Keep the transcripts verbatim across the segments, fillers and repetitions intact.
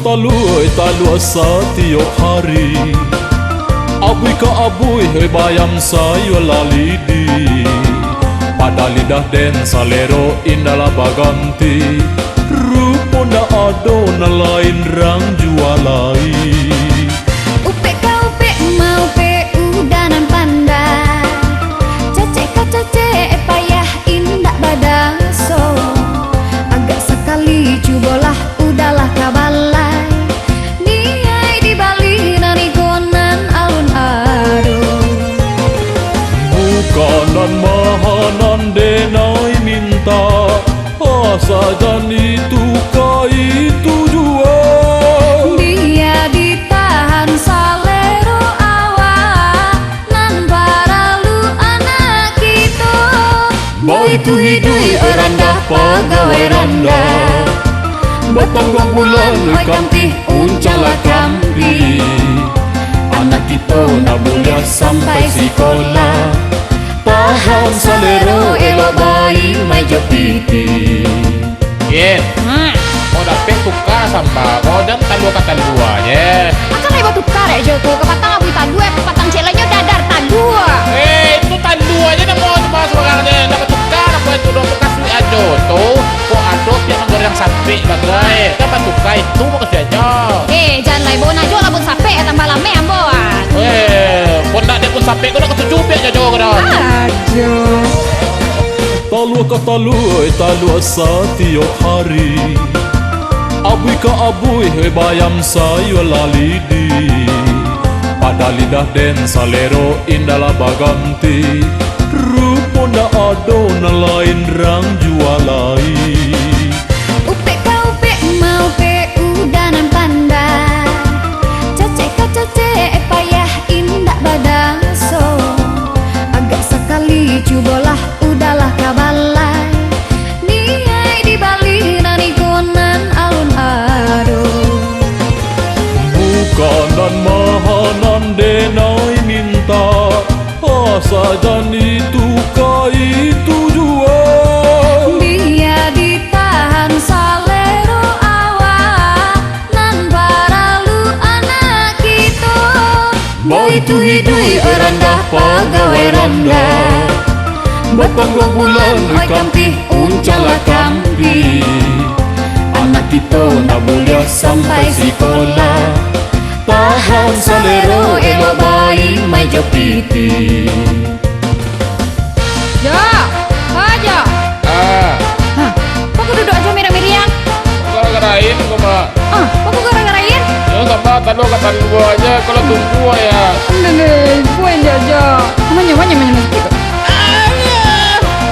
Taluah, taluah satiok hari, abuih ka abuih, oi bayam sayua lalidi. Padah lidah den salero indak lah baganti, rupo ndak ado nan lain rang jua lai. Upek ka upek, maupek uda nan pandai. Cacek ka cacek, payah indak badaso. Agak sakali cubolah, udahlah ka balai. Niaik di Bali nan iko nan alun ado. Bukan nan maha nan denai minta, asa jan itu ka itu jua. Bia ditahan salero awak, nan paralu anak kito. Baitu hiduik, oi randah pagawai randah, batangguang bulan, oi kampih, uncalah kampih. Anak kito ndak buliah sampai sikolah, tahan salero elok baimai jo pitih. Yen, hmm, kau dapek tuka samba, kau jan talua ka talua je. Akan lai batuka dek jo tu, kapatang abuih talua, kapatang ciek lai nyo dadar talua. Eh, itu talua je namo tu, Mas, sakarang je. Ndak batuka, namo itu doh, bakasuik ajo tu. Kok ado pihak nan goreng sapek bagai. Jan batuka itu, bakasuik ajo. Eh, jan lai, bao najo lah pun sapek, tambah lameh ambo, ah. Eh, pun ndak dek pun sapek, kau ndak katuju pihak jajo kau dah. Ajo. Talua ka talua, talua satiok hari. Abuih ka abuih, bayam sayua lalidi. Padah lidah den salero indak lah baganti. Rupo ndak ado nan lain rang jua lai. Upek ka upek, maupek uda nan pandai. Cacek ka cacek, payah indak badaso. Agak sakali cubolah, udahlah ka balai. Niaik di Bali nan iko nan alun ado. Bukan nan maha nan denai minta, asa jan itu ka itu jua. Bia ditahan salero awak, nan paralu anak kito. Baitu hiduik, oi randah pagawai randah, batangguang bulan, oi kampih, uncalah kampih. Anak kito ndak buliah sampai sikolah, tahan salero elok baimai jo pitih. Jo, ha, Jo. Ah. Hah, kok duduak ajo miriang-miriang? Gara-gara aia ko, Mak. Ah, kok gara-gara aia? Yo, samba talua ka talua aja, kalau tunggu ya. Ndeh, ndeh, ibu yang jaja. Manya, manya, manya, manya. Ah,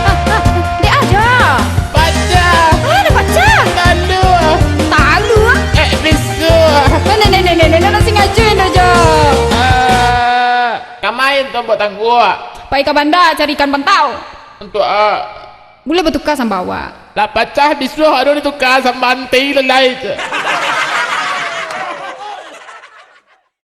ah, dek aja. Pacah. Ah, ada pacah. Talua. Talua? Eh, bisu. Ndeh, ndeh, ndeh, ndeh, ndeh, ndeh, sengaja yang jaja. Ah, kamain tu buat tangguak. Pai ka banda cari ikan pantau. Untuk, ah, Buliah batuka samba awak. Lah pacah bisuak, ado dituka samba anti lalai tu.